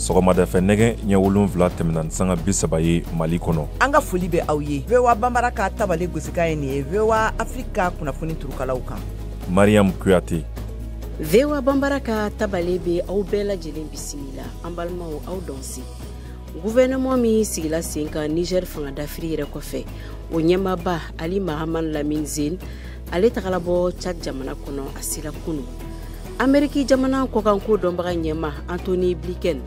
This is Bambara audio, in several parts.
Sɔgɔmada fɛ nɛgɛ ɲɛ 7 tɛmɛna ni sanga 30 ye Mali kɔnɔ. An ka foli bɛ aw ye. VOA Banbara ka tabale gosikan ye nin ye VOA Afrique ka kunnafoni turukalaw kan. Mariam Kuyate. VOA Banbara ka tabale bɛ aw bɛɛ lajɛlen bisimila. An balimaw, aw dɔnse. Gouvernement min sigila sen kan Niger fanga dafiri yɛrɛ kɔfɛ, o ɲɛmaaba Ali Mahaman Lamine Zeine, ale tagala bɔ Tchad jamana kɔnɔ, a sera kunu. Ameriki jamana kɔkanko dɔnbaga ɲɛma Antony Blinken,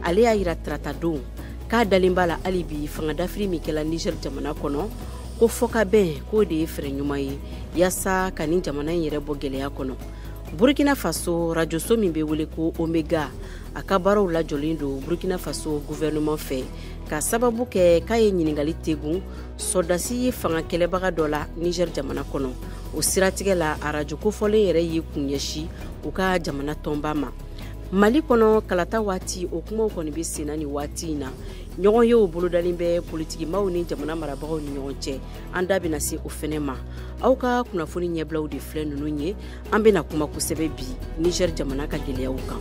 ale y'a yira tarata don k'a dalen b'a la hali bi fanga dafiri min kɛla Niger jamana kɔnɔ, ko fɔkabɛn k'o de ye fɛɛrɛ ɲuman ye yaasa ka nin jamana in yɛrɛ bɔ gɛlɛya kɔnɔ. Burkina Faso rajoso min bɛ wele ko Omega, a ka baaraw lajɔlen don Burkina Faso gouvernement fɛ ka sababu kɛ k'a ye ɲininkali tegun sɔrɔdasi fanga kɛlɛbaga dɔ la Niger jamana kɔnɔ. O siratigɛ la, arajo kofɔlen yɛrɛ y'i kun ɲɛsin u ka jamana tɔnba ma. Mali kɔnɔ kalata waati o kumaw kɔni bɛ senna nin waati in na. Ɲɔgɔn ye o bolodalen bɛ politikimaw ni jamana marabagaw ni ɲɔgɔn cɛ. An da bɛna se o fɛnɛ ma. Aw ka kunnafoni ɲɛbilaw de filɛ ninnu ye. An bɛna kuma kosɛbɛ bi Niger jamana ka gɛlɛyaw kan.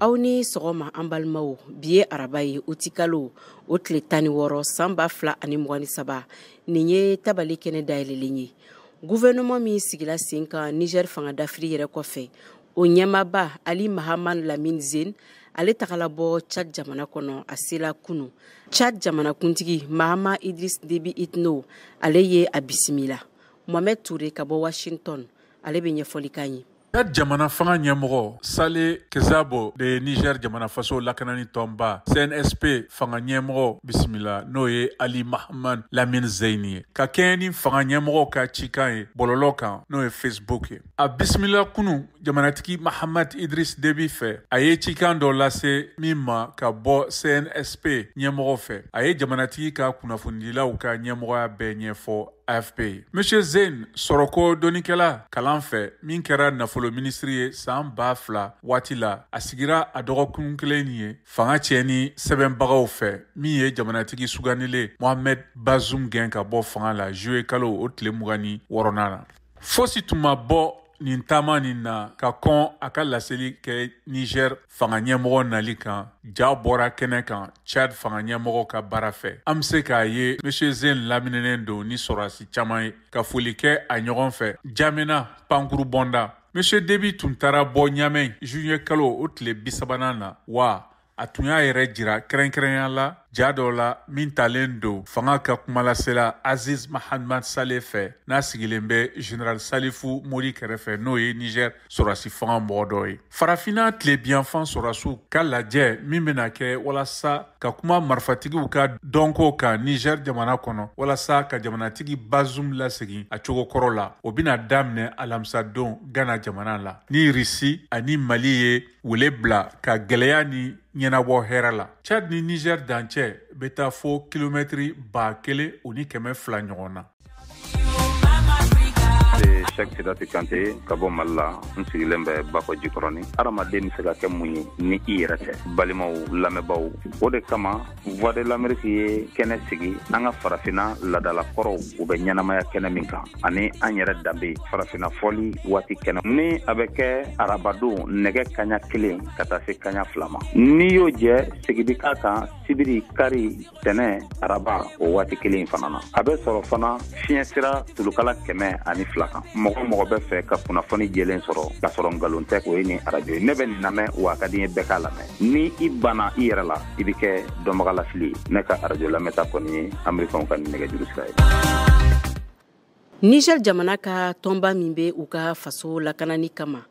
Aw ni sɔgɔma an balimaw, bi ye araba ye, utikalo o tile 16 san 2023. Nin ye tabali kɛnɛ dayɛlɛlen ye. Gouvernement min sigila sen kan Niger fanga dafiri yɛrɛ kɔfɛ, o ɲɛmaaba Ali Mahaman Lamine Zeine, ale tagala bɔ Tchad jamana kɔnɔ, a sela kunu. Tchad jamanakuntigi Mahama Idriss Déby Itno, ale ye a bisimila. Mohamed Touré ka bɔ Washington, ale bɛ ɲɛfɔli k'an ye. Tchad jamana fanga ɲɛmɔgɔ Saleh Kezabo de ye Niger jamana faso lakanani tɔnba CNSP fanga ɲɛmɔgɔ bisimila, n'o ye Ali Mahaman Lamine Zeine ye, ka kɛɲɛ ni fanga ɲɛmɔgɔ ka cikan ye bɔlɔlɔ kan, n'o ye Facebook ye. A bisimila kunu jamanatigi Mahamat Idriss Déby fɛ, a ye cikan dɔ lase min ma ka bɔ CNSP ɲɛmɔgɔ fɛ. A ye jamanatigi ka kunnafonidilaw ka ɲɛmɔgɔya bɛɛ ɲɛfɔ AFP. Monsieur Zeine, sɔrɔko dɔnnikɛla kalan fɛ min kɛra nafolo minisiri ye san 2000 waati la, a sigira a dɔgɔkun kelen nin ye fanga tiɲɛni sɛbɛnbagaw fɛ min ye jamanatigi sugandilen Mohamed Bazoum gɛn ka bɔ fanga la juillet kalo o tile 26 na. Fosi tun ma bɔ nin taama nin na ka kɔn a ka laseli kɛ Niger fanga ɲɛmɔgɔ nali kan. Ja bɔra kɛnɛ kan Tchad fanga ɲɛmɔgɔ ka baara fɛ. An bɛ se k'a ye Monsieur Zeine laminɛnen don ni sɔrɔdasi caman ye ka foli kɛ a ɲɔgɔn fɛ Jamena pankuru bɔnda. Monsieur Déby tun taara bɔ Ɲamɛ juillet kalo o tile 30 na, wa a tun y'a yɛrɛ jira kɛrɛnkɛrɛnya la ja dɔ la min talen don fanga ka kumalasela Aziz Mahamat Saleh fɛ, n'a sigilen bɛ Général Salifu Mori kɛrɛfɛ, n'o ye Niger sɔrɔdasi fanga mɔgɔ dɔ ye. Farafinna tilebiyanfan sɔrɔdasiw ka lajɛ min bɛna kɛ walasa ka kuma marifatigiw ka dɔnko kan Niger jamana kɔnɔ walasa ka jamanatigi Bazoum lasegin a cogo kɔrɔ la, o bɛna daminɛ alamisadon Ghana jamana la ni Russie ani Mali ye wele bila ka gɛlɛya ni ɲɛnabɔ hɛrɛ la. Tchad ni Niger dancɛ bɛ taa fo kilomɛtiri 1200 ɲɔgɔn na. Cheikh Sidati Kante ka bɔ Mali la, n sigilen bɛ Bakɔ Jikɔrɔni. Hadamaden bɛ se ka kɛ mun ye ni i yɛrɛ tɛ? Balimaw, lamɛnbaaw, o de kama Voix de l'Amérique ye kɛnɛ sigi an ka farafinna laadalakɔrɔw u bɛ ɲɛnamaya kɛnɛ min kan, ani an yɛrɛ danbe farafinna fɔli waati kɛnɛ ni a bɛ kɛ arabadon nɛgɛ kaɲa 1 ka taa se kaɲa 2 ma. N'i y'o jɛ, segin bɛ k'a kan sibiri, kari, tɛnɛ, araba o waati kelen fana na. A bɛ sɔrɔ fana fiɲɛ sira tulukala 102 kan. Mɔgɔ mɔgɔ bɛ fɛ ka kunnafoni jɛlen sɔrɔ k'a sɔrɔ nkalon tɛ, o ye nin arajo ye. Ne bɛ nin lamɛn, wa a ka di n ye bɛɛ k'a lamɛn. Ni i banna i yɛrɛ la, i bɛ kɛ dɔnbagalafili ye. Ne ka arajo lamɛnta kɔni ye Amerikɛnw ka nin nɛgɛjuru sira ye. Niger jamana ka tɔnba min bɛ u ka faso lakanani kama,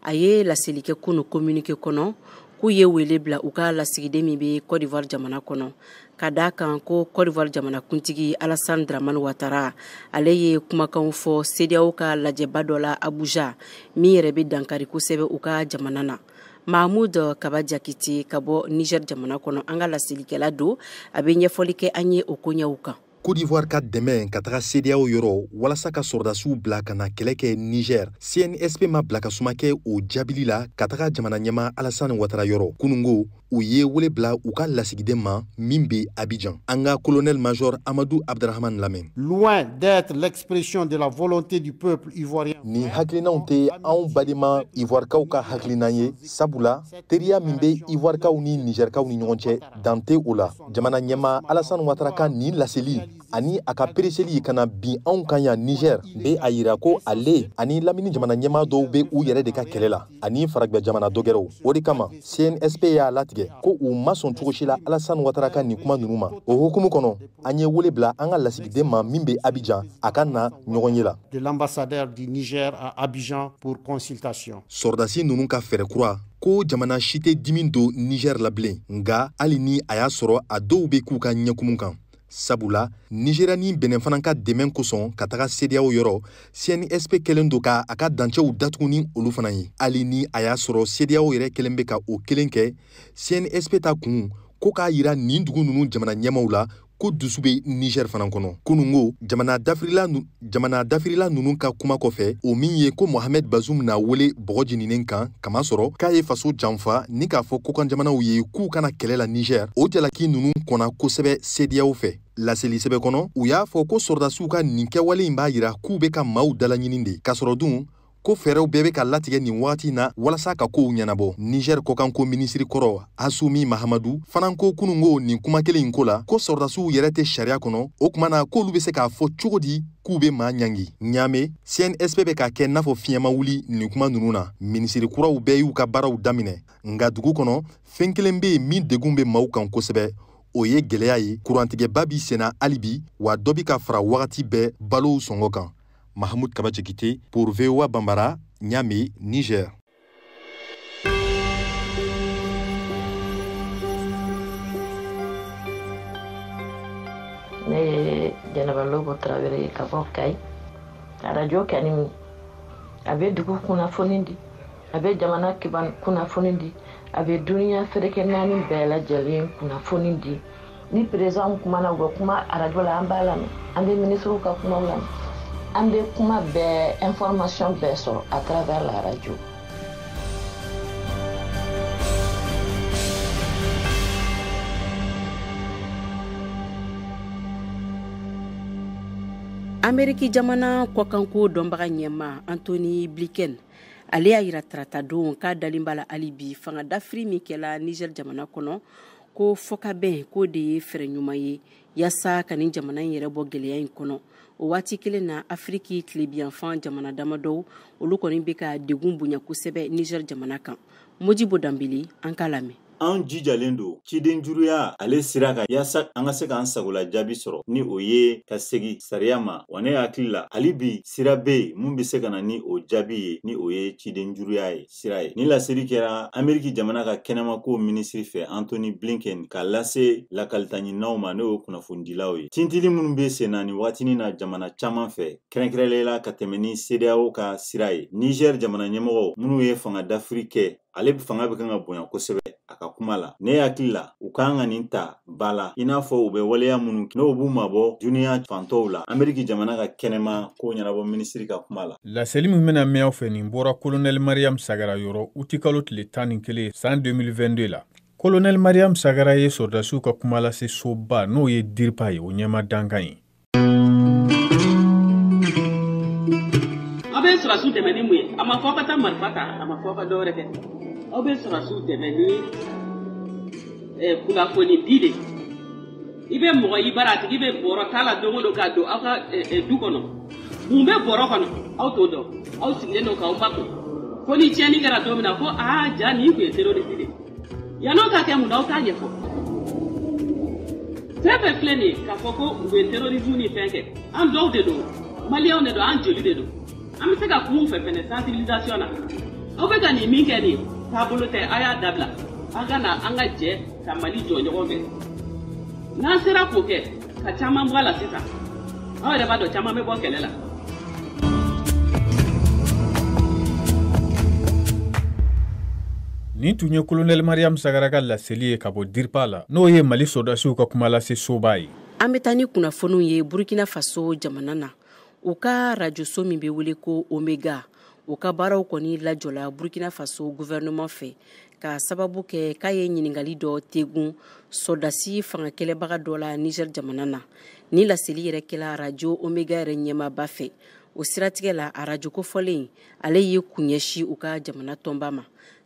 a ye laseli kɛ kunu communiqué kɔnɔ k'u ye wele bila u ka lasigiden min bɛ Côte d'Ivoire jamana kɔnɔ, ka d'a kan ko Côte d'Ivoire jamanakuntigi Alassane Dramane Ouattara, ale ye kumakanw fɔ CEDEAO ka lajɛba dɔ la Abuja min yɛrɛ bɛ dankari kosɛbɛ u ka jamana na. Mahmoud Kaba Diakité ka bɔ Niger jamana kɔnɔ, an ka laselikɛla don, a bɛ ɲɛfɔli kɛ an ye o koɲɛw kan. Côte d'Ivoire ka dɛmɛ ka taga CEDEAO yɔrɔ walasa ka sɔrɔdasiw bila ka na kɛlɛ kɛ Niger. CNSP ma bila ka suma kɛ o jaabili la ka taga jamana ɲɛmaa Alassane Ouattara yɔrɔ. Kunungo u ye wele bila u ka lasigiden ma min bɛ Abidjan. An ka colonel major Amadou Abdrahman lamɛn. Loin d'être l'expression de la volonté du peuple ivoirien. Nin hakilinaw tɛ anw balima Ivoirekaw ka hakilinan ye, sabula teriya min bɛ Ivoirekaw ni Nigerkaw ni ɲɔgɔn cɛ, dan tɛ o la. Jamana ɲɛmaa Alassane Ouattara ka nin laseli ani a ka pereseli ka na bin anw kan yan Niger bɛ a yira ko ale ani lamini jamana ɲɛmaa dɔw bɛ u yɛrɛ de ka kɛlɛ la ani farajɛ jamana dɔgɛrɛw. O de kama CNSP y'a latigɛ ko u ma sɔn cogo si la Alassane Ouattara ka nin kuma ninnu ma. O hukumu kɔnɔ, an ye wele bila an ka lasigiden ma min bɛ Abidjan, a ka na ɲɔgɔn ye la. De l'ambassadeur du Niger à Abidjan pour consultation. Sɔrɔdasi ninnu ka fɛɛrɛ kura ko jamana si tɛ dimi don Niger la bilen, nka hali ni a y'a sɔrɔ a dɔw bɛ k'u ka ɲɛkumu kan. Sabula Nigéria ni Benin fana ka dɛmɛ kosɔn ka taga CEDEAO yɔrɔ, CNSP kɛlen don ka a ka dancɛw datugu ni olu fana ye. Hali ni a y'a sɔrɔ CEDEAO yɛrɛ kɛlen bɛ ka o kelen kɛ, CNSP ta kun ko k'a yira nin dugu ninnu jamana ɲɛmaaw la ko dusu bɛ Niger fana kɔnɔ. Kunungo jamana dafirila ninnu ka kuma kɔfɛ, o min ye ko Mohamed Bazoum na wele bɔgɔ jeninen kan kamasɔrɔ k'a ye faso janfa ni k'a fɔ kokan jamanaw ye k'u kana kɛlɛ la Niger, o jalaki ninnu kɔnna kosɛbɛ CEDEAO fɛ. Laseli sɛbɛn kɔnɔ, u y'a fɔ ko sɔrɔdasiw ka nin kɛwale in b'a yira k'u bɛ ka maaw dalaɲini de, k'a sɔrɔ dun ko fɛɛrɛw bɛɛ bɛ ka latigɛ nin wagati in na walasa ka kow ɲɛnabɔ. Niger kɔkanko minisiri kɔrɔ Assoumi Mahamadou fana ko kunungo nin kuma kelen in ko la ko sɔrɔdasiw yɛrɛ tɛ sariya kɔnɔ, o tuma na k'olu bɛ se k'a fɔ cogo di k'u bɛ maa ɲangi. Ɲaame, CNSP bɛ ka kɛ n'a fɔ fiɲɛ ma wuli nin kuma ninnu na. Minisiri kuraw bɛɛ y'u ka baaraw daminɛ, nka dugu kɔnɔ fɛn kelen bɛ yen min degun bɛ maaw kan kosɛbɛ, o ye gɛlɛya ye. Kurantigɛba bi senna hali bi, wa dɔ bi ka fara wagati bɛɛ balow sɔngɔ kan. Mahmoud Kaba Diakité pour VOA Bambara, Niamey, Niger. Ne ye Jɛnɛba Lobo Tarawele ye ka bɔ Kayi. Arajo kɛni a bɛ dugu kunnafoni di, a bɛ jamana kunnafoni di, a bɛ duniya ferekɛ naani bɛɛ lajɛlen kunnafoni di. Ni président kumana, u bɛ kuma arajo la, an b'a lamɛn, an bɛ ministres ka kumaw lamɛn, an bɛ kuma bɛɛ, information bɛɛ sɔrɔ à travers la radio. Ameriki jamana kɔkanko dɔnbaga ɲɛma Antony Blinken, ale y'a yira taratadon k'a dalen b'a la hali bi fanga dafiri min kɛla Niger jamana kɔnɔ, ko fɔkabɛn k'o de ye fɛɛrɛ ɲuman ye yaasa ka nin jamana in yɛrɛ bɔ gɛlɛya in kɔnɔ. O waati kelen na, Afiriki tilebiyanfan jamana damadɔw olu kɔni bɛ ka degun bonya kosɛbɛ Niger jamana kan. Modibo Danbele, an k'a lamɛn. An jijalen don cidenjuruya ale sira kan yaasa an ka se k'an sagola jaabi sɔrɔ, ni o ye ka segi sariya ma. Wa ne hakili la hali bi sira bɛ yen mun bɛ se ka na ni o jaabi ye, ni o ye cidenjuruya ye sira ye. Ni laseli kɛra Ameriki jamana ka kɛnɛmako minisiri fɛ Antony Blinken ka lase lakalitaɲininaw ma, n'o ye kunnafonidilaw ye. Tintili minnu bɛ sen na nin waatinin na jamana caman fɛ, kɛrɛnkɛrɛnnenya la ka tɛmɛ ni CEDEAO ka sira ye, Niger jamana ɲɛmɔgɔw minnu ye fanga dafiri kɛ, ale fanga bɛ kan ka bonya kosɛbɛ a ka kuma la. Ne hakili la u kan ka nin ta ba la, i n'a fɔ u bɛ waleya minnu n'o b'u mabɔ duniya fantɔw la. Ameriki jamana ka kɛnɛma ko ɲɛnabɔ minisiri ka kuma la. Laseli min bɛna mɛn aw fɛ nin bɔra Colonel Mariam Sagara yɔrɔ utikalo tile 11 san 2022 la. Colonel Mariam Sagara ye sɔrɔdasiw ka kuma lase soba n'o ye DIRPA ye, o ɲɛma dankan ye. Aw bɛ sɔrɔdasiw dɛmɛ ni mun ye? A ma fɔ aw ka taa marifa ta, a ma fɔ aw ka dɔwɛrɛ kɛ. Aw bɛ sɔrɔdasiw dɛmɛ ni kunnafoni di de. I bɛ mɔgɔ i bara, a tigi bɛ bɔrɔ t'a la don o don k'a don aw ka du kɔnɔ. Mun bɛ bɔrɔ kɔnɔ? Aw t'o dɔn. Aw sigilen don k'aw makun. Fo ni tiɲɛni kɛra don min na ko aa ja nin tun ye terroriste de ye. Yann'o ka kɛ mun na aw t'a ɲɛfɔ. Fɛn fɛn filɛ nin ye k'a fɔ ko u bɛ terrorisme ni fɛn kɛ, an dɔw de don, maliyɛnw de don, an joli de don. An bɛ se ka kuma u fɛ fɛnɛ sensibilisation na. Aw bɛ ka nin min kɛ nin ye, taabolo tɛ, a y'a dabila. An ka na an ka jɛ ka Mali jɔ ɲɔgɔn fɛ. N'an sera k'o kɛ ka caman bɔ a la sisan, aw yɛrɛ b'a dɔn caman bɛ bɔ kɛlɛ la. Nin tun ye Colonel Mariam Sagara ka laseli ye ka bɔ DIRPA la, n'o ye Mali sɔrɔdasiw ka kuma lase soba ye. An bɛ taa ni kunnafoniw ye Burkina Faso jamana na. U ka rajoso min bɛ wele ko Omega, u ka baaraw kɔni lajɔla Burkina Faso gouvernement fɛ ka sababu kɛ k'a ye ɲininkali dɔ tegun sɔrɔdasi fanga kɛlɛbaga dɔ la Niger jamana na. Ni laseli yɛrɛ kɛla rajo Omega yɛrɛ ɲɛmaaba fɛ. O siratigɛ la, a rajo kofɔlen ale y'i kun ɲɛsin u ka jamana tɔnba ma.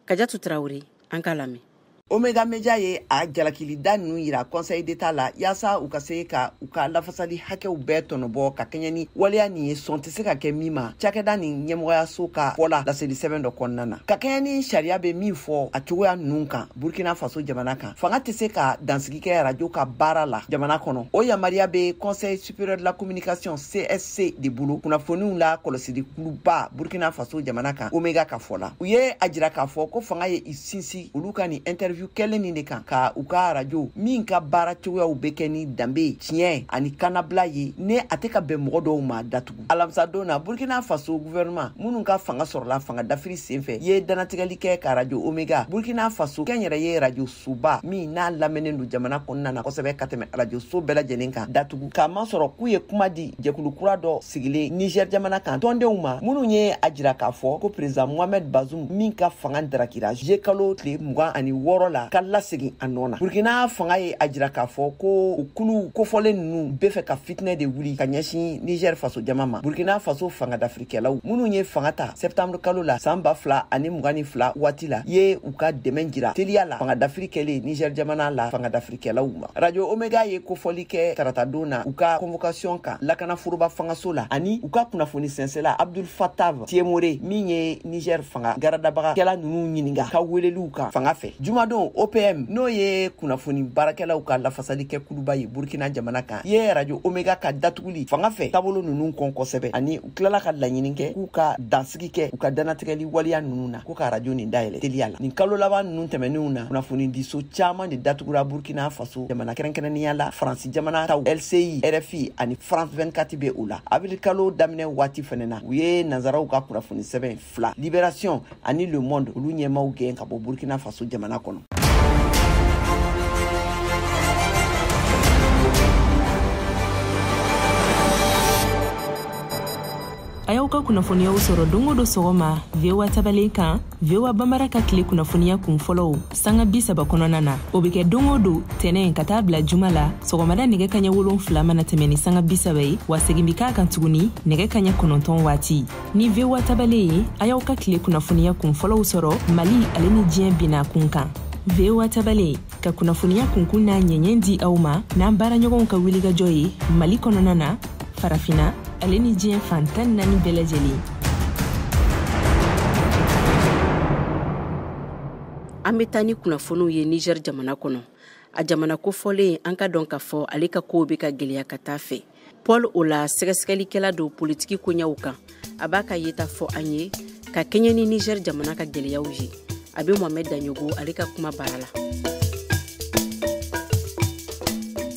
Kajatu Tarawele, an k'a lamɛn. Omega Media ye a jalakilida ninnu yira Conseil d'État la yaasa u ka se ka u ka lafasali hakɛw bɛɛ tɔnɔbɔ ka kɛɲɛ ni waleya nin ye, sɔn tɛ se ka kɛ min ma cakɛda nin ɲɛmɔgɔyaso ka fɔ la laseli sɛbɛn dɔ kɔnɔna na. Ka kɛɲɛ ni sariya bɛ min fɔ a cogoya ninnu kan Burkina Faso jamana kan, fanga tɛ se ka dansigi kɛ rajo ka baara la jamana kɔnɔ. O yamaruya bɛ Conseil supérieur de la communication CSC de bolo, kunnafoniw la kɔlɔsili kuluba Burkina Faso jamana kan. Omega ka fɔ la, u ye a jira k'a fɔ ko fanga ye i sinsin olu ka nin interview kɛlen nin de kan ka u ka arajo min ka baara cogoyaw bɛ kɛ ni danbe, tiɲɛ ani kannabila ye, ne a tɛ ka bɛn mɔgɔ dɔw ma, datugu. Alamisadon na, Burkina Faso gouvernement minnu ka fanga sɔrɔla fanga dafiri senfɛ ye danatigɛli kɛ ka arajo Omega, Burkina Faso kɛnyɛrɛye arajo soba min n'a lamɛnnen don jamana kɔnɔna na kosɛbɛ ka tɛmɛ arajo so bɛɛ lajɛlen kan, datugu, k'a masɔrɔ k'u ye kuma di jɛkulu kura dɔ sigilen Niger jamana kan tɔndenw ma minnu ye a jira k'a fɔ ko président Mohamed Bazoum min ka fanga darakira juillet kalo tile 26 la ka lasegin a nɔ na. Burkina fanga ye a jira k'a fɔ ko u kulu kofɔlen ninnu bɛ fɛ ka fitinɛ de wuli ka ɲɛsin Niger faso jama ma. Burkina Faso fanga dafirikɛlaw minnu ye fanga ta septembre kalo la san 2022 waati la ye u ka dɛmɛ jira teliya la fanga dafiri kɛlen Niger jamana la fanga dafirikɛlaw ma. Radio Omega ye kofɔli kɛ taratadon na u ka convocation kan lakana foroba fangaso la ani u ka kunnafoni sɛnsɛla Abdul Fattah Tiemore min ye Niger fanga garadabagakɛla ninnu ɲininka ka weleliw kan fanga fɛ. Jumadon, OPM n'o ye kunnafoni baarakɛlaw ka lafasali kɛ kuluba ye Burkina jamana kan ye radio Omega ka datuguli fanga fɛ taabolo ninnu kɔn kosɛbɛ, ani u tilala ka laɲini kɛ k'u ka dansigi kɛ u ka danatigɛli waleya ninnu na ko ka radio nin dayɛlɛ teliya la. Nin kalo laban ninnu tɛmɛnenw na, kunnafonidiso caman de datugura Burkina Faso jamana, kɛrɛnkɛrɛnnenya la Faransi jamana taw LCI, RFI ani France 24 bɛ o la. Avril kalo daminɛ waati fɛnɛ na, u ye nanzaraw ka kunnafoni sɛbɛn fila, Libération ani Le Monde, olu ɲɛmaw gɛn ka bɔ Burkina Faso jamana kɔnɔ. A y'aw ka kunnafoniyaw sɔrɔ don o don sɔgɔma VOA tabalen kan, VOA Bambara ka tile kunnafoniya kun fɔlɔw sanga 30 kɔnɔna na. O bɛ kɛ don o don tɛnɛ ka taa bila juma la sɔgɔmada nɛgɛ kaɲɛ 7 mana tɛmɛ ni sanga 30 ye, wa segin bɛ k'a kan tuguni nɛgɛ kaɲɛ 9 waati. Ni VOA tabalen ye, a y'aw ka tile kunnafoniya kun fɔlɔw sɔrɔ Mali ale ni diɲɛ binna kun kan. VOA tabalen ka kunnafoniya kunkun n'a ɲɛɲɛ di aw ma n'an baaraɲɔgɔnw ka wulikajɔ ye Mali kɔnɔna na, Farafinna ale ni diɲɛ fan 14 bɛɛ lajɛlen. An bɛ taa ni kunnafoniw ye Niger jamana kɔnɔ. A jamana kofɔlen, an ka dɔn k'a fɔ ale ka kow bɛ ka gɛlɛya ka taa fɛ. Paul Ola, sɛgɛsɛgɛlikɛla don politiki koɲɛw kan, a b'a ka yeta fɔ an ye ka kɛɲɛ ni Niger jamana ka gɛlɛyaw ye. A bɛ Mohamed Daɲogo ale ka kuma baara la.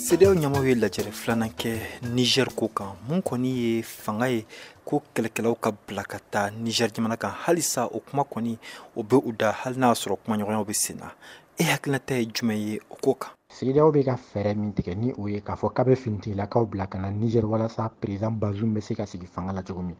CEDEAO ɲɛmaw ye lajɛrɛ filanan kɛ Niger ko kan. Mun kɔni ye fanga ye ko kɛlɛkɛlaw ka bila ka taa Niger jamana kan, halisa o kuma kɔni o bɛ u da, hali n'a sɔrɔ kumaɲɔgɔnyaw bɛ sen na. E hakilinata ye jumɛn ye o ko kan? CEDEAO bɛ ka fɛɛrɛ min tigɛ ni o ye k'a fɔ k'a bɛ finitigilakaw bila ka na Niger walasa président Bazoum bɛ se ka sigi fanga la cogo min,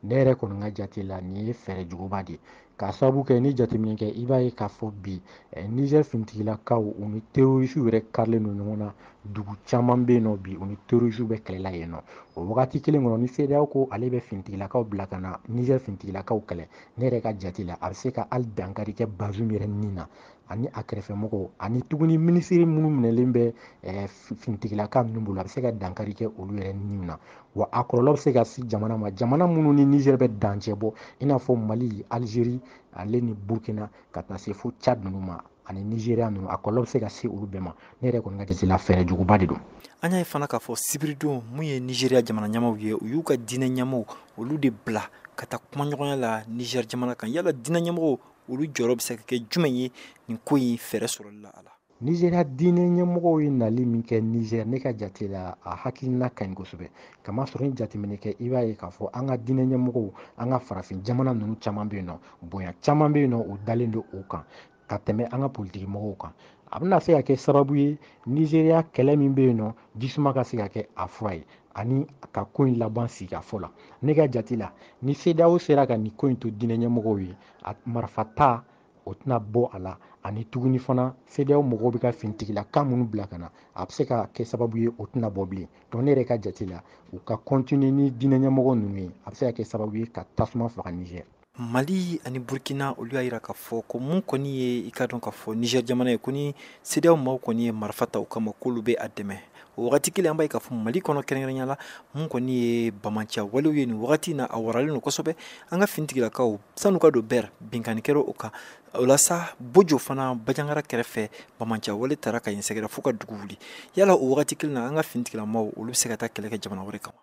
ne yɛrɛ kɔni ka jate la nin ye fɛɛrɛ juguba de ye. K'a sababu kɛ ni jateminɛ kɛ, i b'a ye k'a fɔ bi Niger finitigilakaw u ni terrorisiw yɛrɛ karilen don ɲɔgɔn na. Dugu caman bɛ yen nɔ bi u ni terrorisiw bɛ kɛlɛ la yen nɔ. O wagati kelen kɔnɔ, ni CEDEAO ko ale bɛ finitigilakaw bila ka na Niger finitigilakaw kɛlɛ, ne yɛrɛ ka jate la a bɛ se ka hali dankari kɛ Bazoum yɛrɛ nin na ani a kɛrɛfɛmɔgɔw, ani tuguni minisiri minnu minɛlen bɛ finitigilaka ninnu bolo, a bɛ se ka dankari kɛ olu yɛrɛ niw na. Wa a kɔlɔlɔ bɛ se ka se jamana ma, jamana minnu ni Niger bɛ dancɛ bɔ, i n'a fɔ Mali, Algérie ale ni Burkina, ka taa se fo Tchad ninnu ma ani Nigeria ninnu, a kɔlɔlɔ bɛ se ka se olu bɛɛ ma. Ne yɛrɛ kɔni ka jate la fɛɛrɛ juguba de don. An y'a ye fana k'a fɔ sibiridon mun ye Nigeria jamana ɲɛmaw ye, u y'u ka diinɛ ɲɛmaw olu de bila ka taa kumaɲɔgɔnya la Niger jamana kan. Yala diinɛ ɲɛmɔgɔw olu jɔyɔrɔ bɛ se ka kɛ jumɛn ye nin ko in fɛɛrɛ sɔrɔli la a la? Nigeria diinɛ ɲɛmɔgɔw ye nali min kɛ Niger, ne ka jate la a hakilina ka ɲi kosɛbɛ. Kamasɔrɔ ni jateminɛ kɛ, i b'a ye k'a fɔ an ka diinɛ ɲɛmɔgɔw, an ka farafin jamana ninnu caman bɛ yen nɔ, bonya caman bɛ yen nɔ, u dalen don o kan ka tɛmɛ an ka politiki mɔgɔw kan. A bɛna se ka kɛ sababu ye Nizeriya kɛlɛ min bɛ yen nɔ, jisuma ka se ka kɛ a fura ye ani ka ko in laban sigikafɔ la. Ne ka jate la, ni CEDEAO sera ka nin ko in to diinɛ ɲɛmɔgɔw ye, a marifa ta o tɛna bɔ a la. Ani tuguni fana, CEDEAO mɔgɔw bɛ ka finitigilaka minnu bila ka na, a bɛ se ka kɛ sababu ye o tɛna bɔ bilen. Donc ne yɛrɛ ka jate la, u ka continuer ni diinɛ ɲɛmɔgɔ ninnu ye, a bɛ se ka kɛ sababu ye ka tasuma faga Niger. Mali ani Burkina, olu y'a jira k'a fɔ ko mun kɔni ye i ka dɔn k'a fɔ Niger jamana ye, ko ni CEDEAO maaw kɔni ye marifa ta u kama, k'olu bɛ a dɛmɛ. O wagati kelen, an b'a ye k'a fɔ Mali kɔnɔ kɛrɛnkɛrɛnya la, mun kɔni ye bamanciya walew ye nin wagati in na, a waralen don kosɛbɛ. An ka finitigilakaw, san'u ka don bɛr, binkanni kɛra o kan. O la sa, Bojo fana, Bajangara kɛrɛfɛ, bamanciya wale taara ka yen sɛgɛrɛ fo ka dugu wuli. Yala o wagati kelen na, an ka finitigilamaw, olu bɛ se ka taa kɛlɛ kɛ jamana wɛrɛ kama?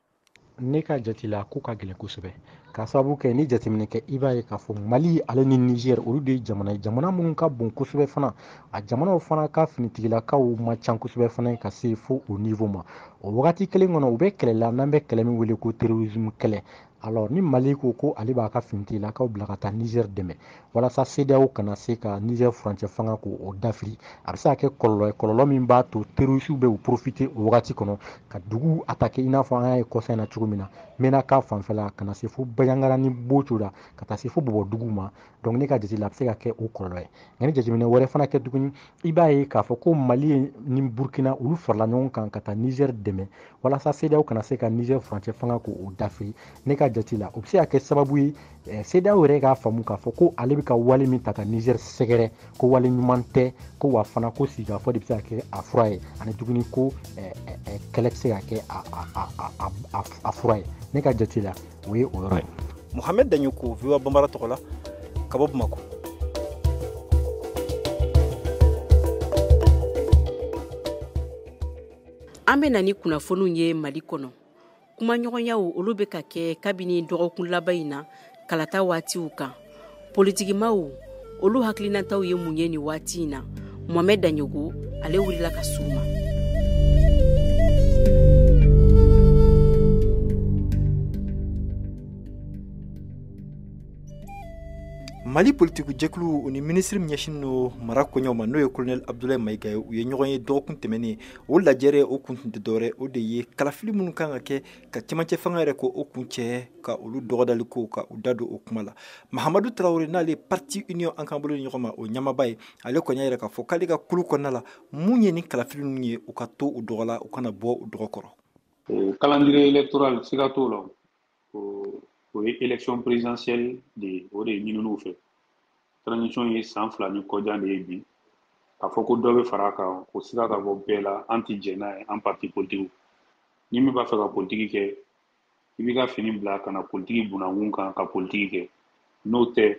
Ne ka jate la, ko ka gɛlɛn kosɛbɛ, k'a sababu kɛ ni jateminɛ kɛ, i b'a ye k'a fɔ Mali ale ni Niger, olu de ye jamana ye, jamana minnu ka bon kosɛbɛ fana. A jamanaw fana ka finitigilakaw ma ca kosɛbɛ fana ka se fo o niveau ma. O wagati kelen kɔnɔ, u bɛ kɛlɛ la n'an bɛ kɛlɛ min wele ko terrorisme kɛlɛ. Alors ni Mali ko ko ale b'a ka finitigilakaw bila ka taa Niger dɛmɛ walasa CEDEAO kana se ka Niger furancɛ fanga k'o dafiri, a bɛ se ka kɛ kɔlɔlɔ ye, kɔlɔlɔ min b'a to terrorisiw bɛ u profiter o wagati kɔnɔ ka dugu attaquer, i n'a fɔ an y'a ye kɔsa in na cogo min na Menaka fanfɛla, ka na se fo Bajangara ni Boco la, ka taa se fo Bɔbɔdugu ma. Donc ne ka jate la, a bɛ se ka kɛ o kɔlɔlɔ ye. Nka ni jateminɛ wɛrɛ fana kɛ tuguni, i b'a ye k'a fɔ ko Mali ni Burkina, olu farala ɲɔgɔn kan ka taa Niger dɛmɛ walasa CEDEAO kana se ka Niger furancɛ fanga k'o dafiri. Ne ka jate la, o bɛ se ka kɛ sababu ye CEDEAO yɛrɛ k'a faamu k'a fɔ ko ale bɛ ka wale min ta ka Niger sɛgɛrɛ, ko wale ɲuman tɛ, ko wa fana ko sigikafɔ de bɛ se ka kɛ a fura ye, ani tuguni ko kɛlɛ tɛ se ka kɛ a fura ye. Ne ka jate la, o ye o yɔrɔ ye. Mohamed Dagnoko, VOA Bambara tɔgɔ la, ka bɔ Bamakɔ. An bɛ na ni kunnafoniw ye Mali kɔnɔ. Kumaɲɔgɔnyaw, olu bɛ ka kɛ kabini dɔgɔkun laban in na kalata waatiw kan. Politikimaw, olu hakilinataw ye mun ye nin waati in na? Mohamed Dagnoko, ale wulila ka s'u ma. Mali politiki jɛkulu ni minisiri min ɲɛsinnen don mara koɲɛw ma, n'o ye colonel Abdoulaye Maïga ye, u ye ɲɔgɔn ye dɔgɔkun tɛmɛnen. O lajɛrɛ o kun tun tɛ dɔwɛrɛ, o de ye kalafili minnu kan ka kɛ ka cɛmancɛ fanga yɛrɛ ko o kun cɛ, ka olu dɔgɔdali ko ka u da don o kuma la. Mahamadu Tarawele, n'ale parti Union an k'an bolo ɲɔgɔn ma, o ɲɛmaaba ye, ale kɔni y'a yira k'a fɔ k'ale ka kulu kɔnɔna la, mun ye ni kalafili ninnu ye, u ka to u dɔgɔ la, u kana bɔ u dɔgɔ kɔrɔ. Calendrier électoral, siga t'o la, o ye élection présidentielle de ye, o de ye ɲininiw fɛ. Transition ye san 2 ni kɔjan de ye bi. K'a fɔ ko dɔ bɛ fara a kan, o sira ka bɔ bɛɛ la, an ti jɛn n'a ye, an parti politique. Ni min b'a fɛ ka politiki kɛ, i b'i ka fini bila ka na politiki bunakun kan ka politiki kɛ. N'o tɛ,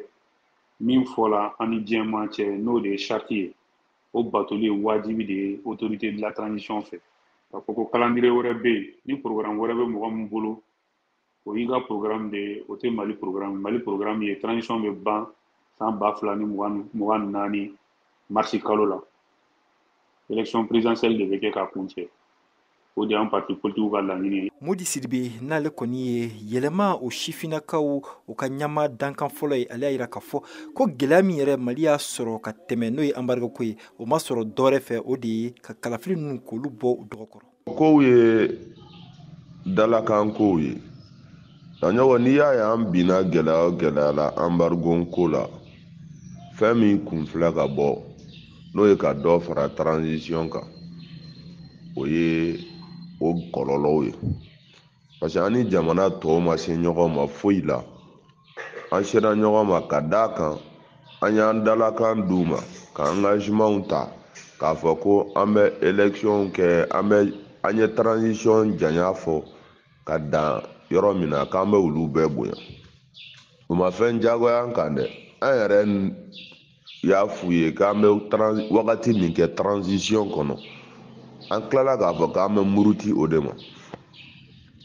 min fɔla an ni diɲɛmaa cɛ, n'o de ye charte ye, o batoli ye wajibi de ye autorité de la transition fɛ. K'a fɔ ko calendrier wɛrɛ bɛ yen, ni programme wɛrɛ bɛ mɔgɔ min bolo, o y'i ka programme de ye, o tɛ Mali programme. Mali programme ye transition bɛ ban san 2024 marsi kalo la. Élection présidentielle de bɛ kɛ k'a kuncɛ. O de y'an parti politique ka laɲini ye. Modi Sidibe, n'ale kɔni ye yɛlɛma o sifinnakaw o ka ɲama dankan fɔlɔ ye, ale y'a yira k'a fɔ ko gɛlɛya min yɛrɛ Mali y'a sɔrɔ ka tɛmɛ, n'o ye embargo ko ye, o ma sɔrɔ dɔwɛrɛ fɛ, o de ye ka kalafili ninnu k'olu bɔ u dɔgɔ kɔrɔ. Kow ye dalakan kow ye. Daɲɔgɔn, n'i y'a ye an binna gɛlɛya o gɛlɛya la embargo ko la, fɛn min kun filɛ ka bɔ, n'o ye ka dɔ fara transition kan, o ye o kɔlɔlɔw ye. Parce que an ni jamana tɔw ma se ɲɔgɔn ma foyi la. An sera ɲɔgɔn ma ka d'a kan, an y'an dalakan d'u ma, ka engagement ta, k'a fɔ ko an bɛ élection kɛ, an ye transition janya fɔ ka dan yɔrɔ min na, k'an bɛ olu bɛɛ bonya. U ma fɛn diyagoya an kan dɛ. An yɛrɛ y'a f'u ye k'an bɛ wagati min kɛ transition kɔnɔ, an tilala k'a fɔ k'an bɛ muruti o de ma.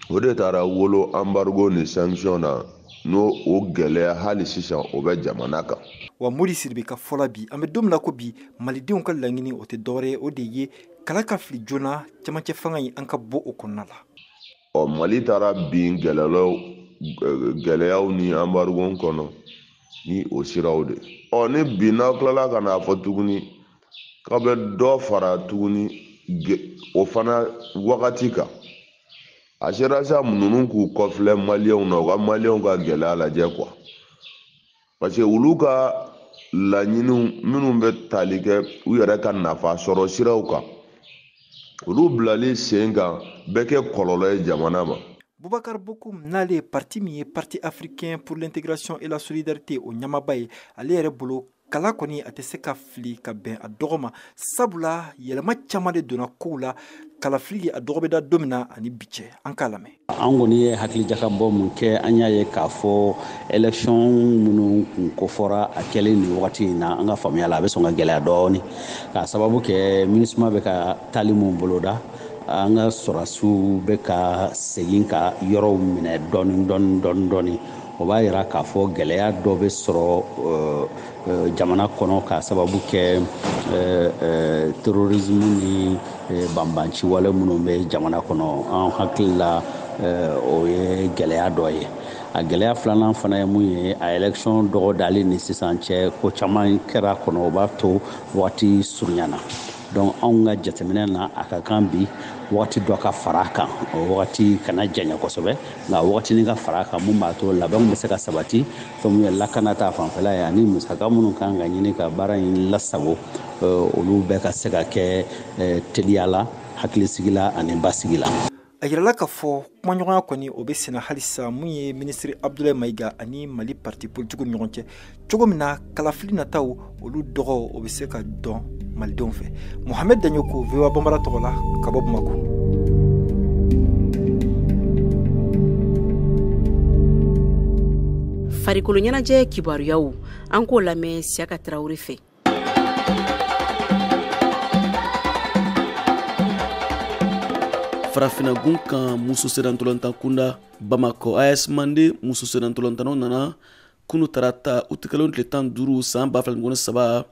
O de taara wolo embargo ni sanction na, n'o o gɛlɛya hali sisan o bɛ jamana kan. Wa Modi Sidibe ka fɔla bi, an bɛ don min na ko bi, malidenw ka laɲini o tɛ dɔwɛrɛ ye, o de ye kala ka fili joona cɛmancɛ fanga in, an ka bɔ o kɔnɔna la. Ɔ, Mali taara bin gɛlɛyaw ni embargo kɔnɔ ni o siraw de. Ɔ, ni bi n'aw tilala ka n'a fɔ tuguni K'aw bɛ dɔ fara tuguni o fana wagati kan. A sera sa ninnu k'u kɔfilɛ maliyɛnw na, u ka maliyɛnw ka gɛlɛya lajɛ quoi. Parce que olu ka laɲiniw minnu bɛ tali kɛ u yɛrɛ ka nafa sɔrɔ siraw kan, olu bilali sen kan bɛ kɛ kɔlɔlɔ ye jamana ma. Boubacar Bokoum n'ale ye parti min ye Parti africain pour l'intégration et la solidarité o ɲɛmaaba ye, ale yɛrɛ bolo kala kɔni a tɛ se ka fili ka bɛn a dɔgɔ ma, sabula yɛlɛma caman de donna kow la kalafili a dɔgɔ bɛ da don min na ani bi cɛ. An k'a lamɛn. An kɔni ye hakilijakabɔ mun kɛ, an y'a ye k'a fɔ élection minnu kun kofɔra a kɛlen nin wagati in na, an ka faamuya la a bɛ sɔn ka gɛlɛya dɔɔni, k'a sababu kɛ MINUSMA bɛ ka taali mun boloda, an ka sɔrɔdasiw bɛ ka segin ka yɔrɔw minɛ dɔɔni dɔɔni dɔɔni dɔɔni. O b'a yira k'a fɔ gɛlɛya dɔ bɛ sɔrɔ jamana kɔnɔ k'a sababu kɛ terrorisme ni banbanci wale minnu bɛ jamana kɔnɔ. An hakili la o ye gɛlɛya dɔ ye. A gɛlɛya filanan fana ye mun ye, a élection dɔgɔdali ni sisan cɛ ko caman kɛra kɔnɔ, o b'a to waati surunyana. Donc anw ka jateminɛ na a ka kan bi waati dɔ ka fara a kan, o wagati kana janya kosɛbɛ, nka wagatinin ka fara a kan mun b'a to labɛnw bɛ se ka sabati, fɛn mun ye lakana ta fanfɛla ye ani musaka minnu kan ka ɲini ka baara in lasago, olu bɛɛ ka se ka kɛ teliya la, hakilisigi la ani basigi la. A yirala k'a fɔ kumaɲɔgɔnya kɔni o bɛ senna halisa mun ye minisiri Abdoulaye Maïga ani Mali parti politique ni ɲɔgɔn cɛ, cogo min na kalafili nataw olu dɔgɔ o bɛ se ka dɔn malidenw fɛ. Mohamed Dagnoko, VOA Bambara tɔgɔ la ka bɔ Bamakɔ. Farikolo ɲɛnajɛ kibaruyaw, an k'o lamɛn Siaka Traoré fɛ. Farafinagun kan muso sennantolatan kunda, Bamakɔ AS Mande muso sennantolatannaw nana kunu tarata utikalo tile 15 san 2023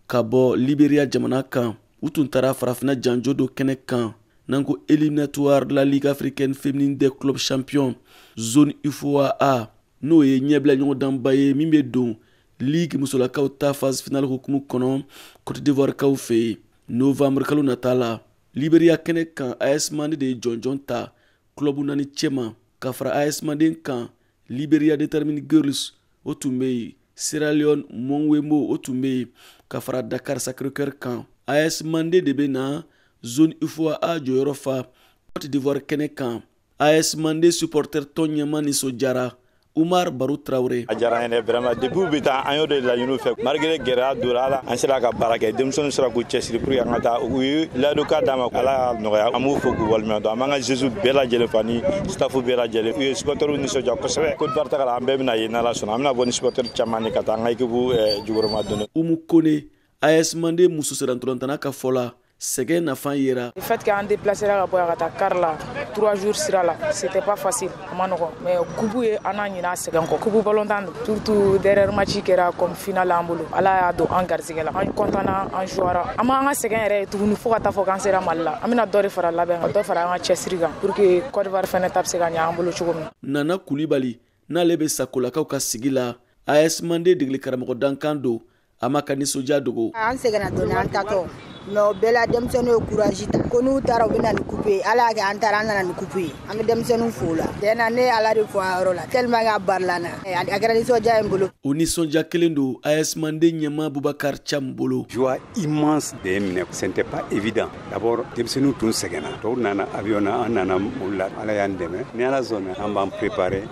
ka bɔ Liberia jamana kan. U tun taara farafina janjo dɔ kɛnɛ kan n'an ko éliminatoire de la Ligue africaine féminine des clubs champions zone UFOA A, n'o ye ɲɛbila ɲɔgɔndanba ye min bɛ don Ligue musolakaw ta phase finale hukumu kɔnɔ Côte d'Ivoire kaw fɛ yen novembre kalo nata la. Liberia kɛnɛ kan, AS Mande de ye jɔnjɔn ta club naani cɛma ka fara AS Mande kan. Liberia Determined Girls o tun bɛ yen, Sierra Leone Monwemo o tun bɛ yen ka fara Dakar Sacré-Cœur kan. AS Mande de bɛ na zone UFOA A jɔyɔrɔ fa Côte d'Ivoire kɛnɛ kan. AS Mande supporter tɔn ɲɛma nisɔndiyara, Umar Barou Traoré. A diyara an ye dɛ, vraiment depuis u bɛ taa an y'o de laɲini u fɛ, malgré gɛlɛya donna a la, an sera ka baara kɛ, denmisɛnninw sera k'u cɛsiri pour que an ka taa, u ye layidukan d'an ma, Ala y'a nɔgɔya, an b'u fo k'u waleɲuman dɔn, an b'an ka joueurs bɛɛ lajɛlen fo ani staff bɛɛ lajɛlen, u ye supporters nisɔndiya kosɛbɛ. Côte d'Ivoire taga la, an bɛɛ bɛna ye n'Ala sɔnna, an bɛna bɔ ni supporters caman ye ka taa an ka équipe jukɔrɔma don. Umu Kone, AS Mande muso sennantolatanna ka fɔ la, sɛgɛn nafa yera. Le fait qu'an déplacé ka bɔ yan ka taa car la 3 jours sira la, c'était pas facile, a ma nɔgɔn, mais coupe ye an n'a ɲinɛ a sɛgɛn kɔ. Coupe ballontan don, surtout dernier match kɛra comme finale an bolo, Ala y'a don an garisɛgɛ la, an content na, an jouera, an m'an ka sɛgɛn yɛrɛ ye tuguni fo ka taa fɔ k'an sera Mali la. An bɛna dɔ de fara labɛn kan, dɔ fara an ka cɛsiri kan pour que Côte d'Ivoire fɛnɛ ta bɛ se ka ɲɛ an bolo cogo min. Nana Kulibali n'ale bɛ Sakolakaw ka sigi la, AS Mande degeli karamɔgɔ dankan don, a ma ka nisɔndiya dogo. An sɛgɛnna dɔɔni an tatɔ, mais o bɛɛ la denmisɛnninw ye courage ta, ko n'u taara u bɛ na ni coupe ye, Ala y'a kɛ an taara an nana ni coupe ye, an bɛ denmisɛnninw fo o la. Tiɲɛ na ne ye Ala de fo a yɔrɔ la tellement que a barila n na, a kɛra nisɔndiya ye n bolo. O nisɔndiya kelen don AS Mande ɲɛmaa Boubacar Thiam bolo. Joie immense de ye minɛ, ce n'était pas évident. D'abord denmisɛnninw tun sɛgɛnna, tɔw nana avion na, an nana mobili la, Ala y'an dɛmɛ. Ni Ala sɔnna an b'an préparer,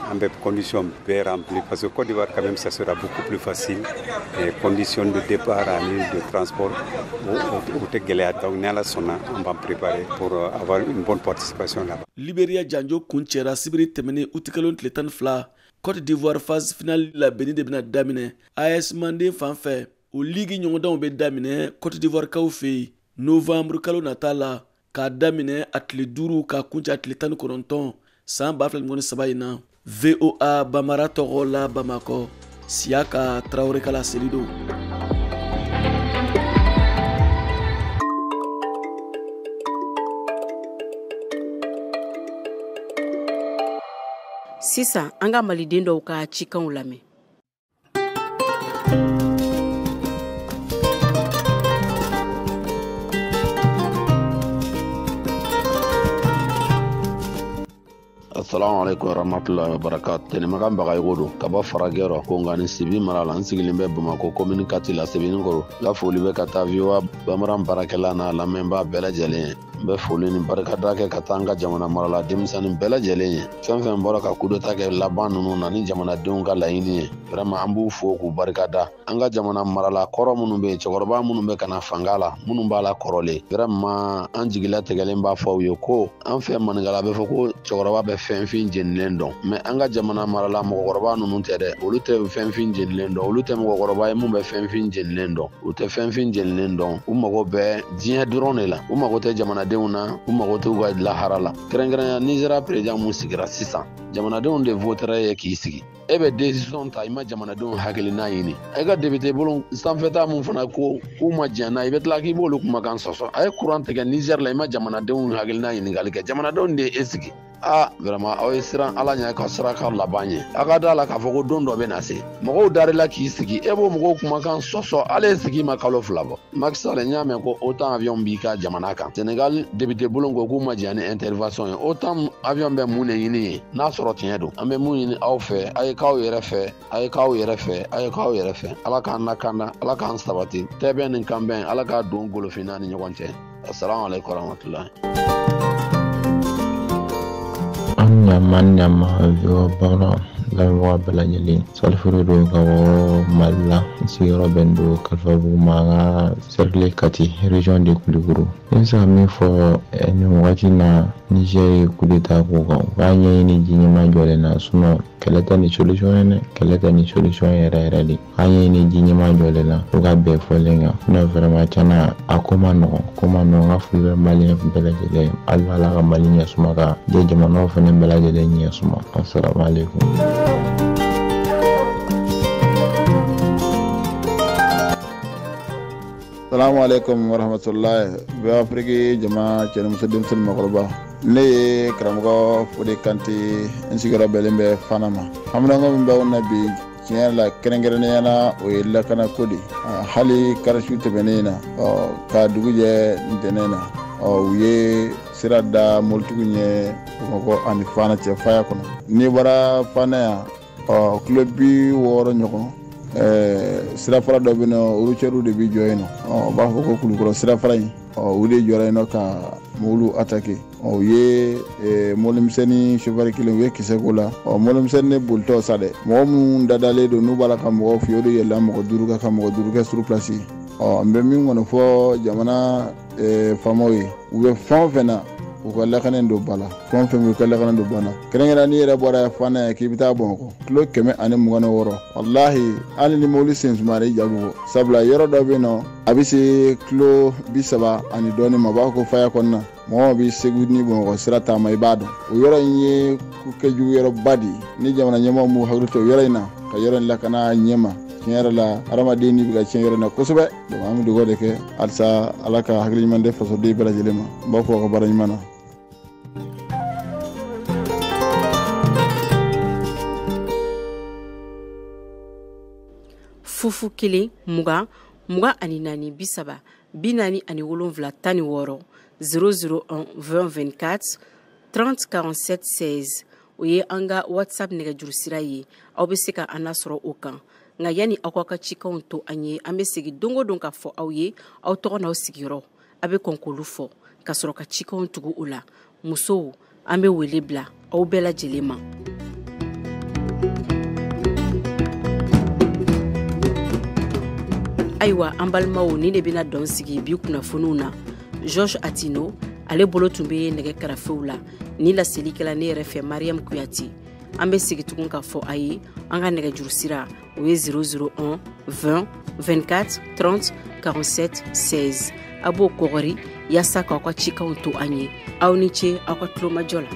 an bɛ conditions bɛɛ remplir parce que Côte d'Ivoire quand même ça sera beaucoup plus facile. Les conditions de départ ani de transport o tɛ gɛlɛya, donc ni Ala sɔnna an b'an préparer pour avoir une bonne participation là-bas. Liberia janjo kuncɛra sibiri tɛmɛnen utikalo tile 12, Côte d'Ivoire phase finale labɛnni de bɛna daminɛ. AS Mande fan fɛ, o ligue ɲɔgɔndanw bɛ daminɛ Côte d'Ivoire kaw fɛ yen novembre kalo nata la, k'a daminɛ a tile 5 k'a kuncɛ a tile 19 san 2023 in na. VOA Bambara tɔgɔ la Bamakɔ, Siaka Traoré ka laseli don. Sisan an ka maliden dɔw ka cikanw lamɛn. Assalamu alaikum warahmatullahi wabarakatuh. Tɛnɛmakan Bagayogo don ka bɔ Faragɛrɔ Kongani Sibi mara la. N sigilen bɛ Bamakɔ commune 4 la Sebenikɔrɔ. N ka foli bɛ ka taa VOA bamanan baarakɛla n'a lamɛnbaa bɛɛ lajɛlen ye. N bɛ foli ni barikada kɛ ka taa an ka jamana marala denmisɛnnin bɛɛ lajɛlen ye. Fɛn fɛn bɔra ka coup d'état kɛ laban ninnu na ni jamanadenw ka laɲini ye, vraiment an b'u fo k'u barikada. An ka jamana marala kɔrɔ minnu bɛ yen, cɛkɔrɔba minnu bɛ ka na fanga la, minnu b'a la kɔrɔlen, vraiment an jigilatigɛlen b'a fɔ aw ye ko an fɛ maninkala bɛ fɔ ko cɛkɔrɔba bɛ fɛnfin jenilen dɔn, mais an ka jamana marala mɔgɔkɔrɔba ninnu tɛ dɛ, olu tɛ fɛnfin jenilen dɔn, olu tɛ mɔgɔkɔrɔba ye mun bɛ fɛnfin jenilen dɔn, u tɛ fɛnfin jenilen dɔn, u mago bɛ diɲɛ dɔrɔn de la, u mago tɛ jamanadenw na, u mago t'u ka lahara la. Kɛrɛnkɛrɛnya Nizeriya président mun sigira sisan, jamanadenw de votera ye k'i sigi. E bɛ décision ta, i ma jamanadenw hakilina ɲini. E ka député bolon sanfɛta mun fana ko k'u ma jɛn n'a ye, i bɛ tila k'i b'olu kumakan sɔsɔ. A ye courant tigɛ Niger la, i ma jamanadenw hakilina ɲininkali kɛ. Jamanadenw de ye e sigi. Ah, vraiment aw ye siran Ala ɲɛ ka saraka laban ye. A ka da la k'a fɔ ko don dɔ bɛ na se. Mɔgɔw darila k'i sigi, e b'o mɔgɔw kumakan sɔsɔ, ale ye sigi ma kalo 2 bɔ. Macky Sall, n y'a mɛn ko OTAN avion b'i ka jamana kan. Sénégal député bolon ko k'u ma jɛn ni intervention ye. OTAN avion bɛ mun de ɲini ye? N'a sɔrɔ tiɲɛ don. An bɛ mun ɲini aw fɛ, a ye k'aw yɛrɛ fɛ, a ye k'aw yɛrɛ fɛ, a ye k'aw yɛrɛ fɛ. Ala k'an lakana, Ala k'an sabati. Tɛbɛn ni kanbɛn, Ala k'a don golofinna ni ɲɔgɔn cɛ. Assalamu alaikum warahmatullahi. An ɲama VOA bamanan lamɛnbaga bɛɛ lajɛlen, Saliforo don ka bɔ Mali la. N sigiyɔrɔ bɛn don Kalifabugu ma, an ka cercle Kati, région de Kulukoro. Ne bɛ se ka min fɔ nin wagati na Niger ye coup d'état ko kan, u k'a ɲɛɲini ji ɲɛma jɔlen na, sinon kɛlɛ tɛ ni solution ye dɛ, kɛlɛ tɛ ni solution yɛrɛ yɛrɛ de. K'a ɲɛɲini ji ɲɛma jɔlen na, u ka bɛn fɔlen kan. Sinon vraiment tiɲɛna a ko ma nɔgɔn, ko ma nɔgɔn. N ka foli bɛ Maliyɛn bɛɛ lajɛlen ye. Hali Ala ka Mali ɲɛ suma, ka diɲɛ jamanaw fana bɛɛ lajɛlen ɲɛ suma. Assalamu alaikum. Salamu alaikum warahmatullahi. VOA Afrique jama cɛ ni muso, denmisɛnnin, mɔgɔkɔrɔba. Ne ye karamɔgɔ Fode Kante, n sigiyɔrɔ bɛnnen bɛ Fana ma. Haminanko min b'anw na bi, tiɲɛ yɛrɛ la, kɛrɛnkɛrɛnnenya la, o ye lakanako de ye. Hali karisu tɛmɛnen na, ka dugu jɛ ntɛnɛn na, u ye sira da mobilitigiw ɲɛ Bamakɔ ani Fana cɛ faya kɔnɔ. N'i bɔra Fana yan, kilo 60 ɲɔgɔn, sirafara dɔ bɛ yen nɔ, routière de bɛ jɔ yen nɔ, u b'a fɔ ko Kulukɔrɔ sirafara in, u de jɔra yen nɔ ka mobiliw attaquer. U ye mɔbilimisɛnnin chauffeur kelen, u ye kisɛ k'o la. Mɔbilimisɛnnin ne bolitɔ sa dɛ, mɔgɔ minnu dadalen don n'u b'a la ka mɔgɔw fiyɛ, o de yɛlɛla mɔgɔ 5 kan ka mɔgɔ 5 kɛ sur place. N bɛ min kɔni fɔ jamana faamaw ye, u bɛ fɛn o fɛn na, u ka lakana don ba la, fɛn o fɛn bɛ u ka lakana don ba la. Kɛrɛnkɛrɛnnenya n'i yɛrɛ bɔra Fana yan k'i bɛ taa Bamakɔ, kilo 126, walahi hali ni mobili sen sumara i ja bɛ bɔ. Sabula yɔrɔ dɔ bɛ yen nɔ, a bɛ se kilo 30 ani dɔɔnin ma, u b'a fɔ ko faya kɔnɔna. Mɔgɔ bɛ Segu ni Bamakɔ sira taama, i b'a dɔn o yɔrɔ in ye kojugu yɔrɔba de ye. Ni jamana ɲɛmɔgɔw m'u hakili to yɔrɔ in na, ka yɔrɔ in lakana ɲɛma, tiɲɛ yɛrɛ la, hadamaden ni bɛ ka tiɲɛ yɔrɔ in na kosɛbɛ. Donc an bɛ dugawu de kɛ halisa, Ala ka hakili ɲuman di fasoden bɛɛ lajɛlen ma. N b'a fɔ aw ka baara ɲuman na. Fufu 1 20 24 30 47 16 001 20 24 30 47 16, o ye an ka WhatsApp nɛgɛjuru sira ye. Aw bɛ se ka an lasɔrɔ o kan. Nka yanni aw ka cikanw to an ye, an bɛ segin don o don ka fɔ aw ye aw tɔgɔ n'aw sigiyɔrɔ, a bɛ kɔn k'olu fɔ ka sɔrɔ ka cikanw tugu o la. Musow, an bɛ wele bila aw bɛɛ lajɛlen ma. Ayiwa an balimaw, nin de bɛna dɔn sigi bi kunnafoniw na. Georges Atino ale bolo tun bɛ nɛgɛ karafew la. Ni laseli kɛla ne yɛrɛ fɛ, Mariam Kuyate. An bɛ segin tugun ka fɔ a ye an ka nɛgɛjuru sira, o ye 001 20 24 30 47 16. A b'o kɔgɔri yaasa k'aw ka cikanw to an ye. Aw ni ce aw ka tulomajɔ la.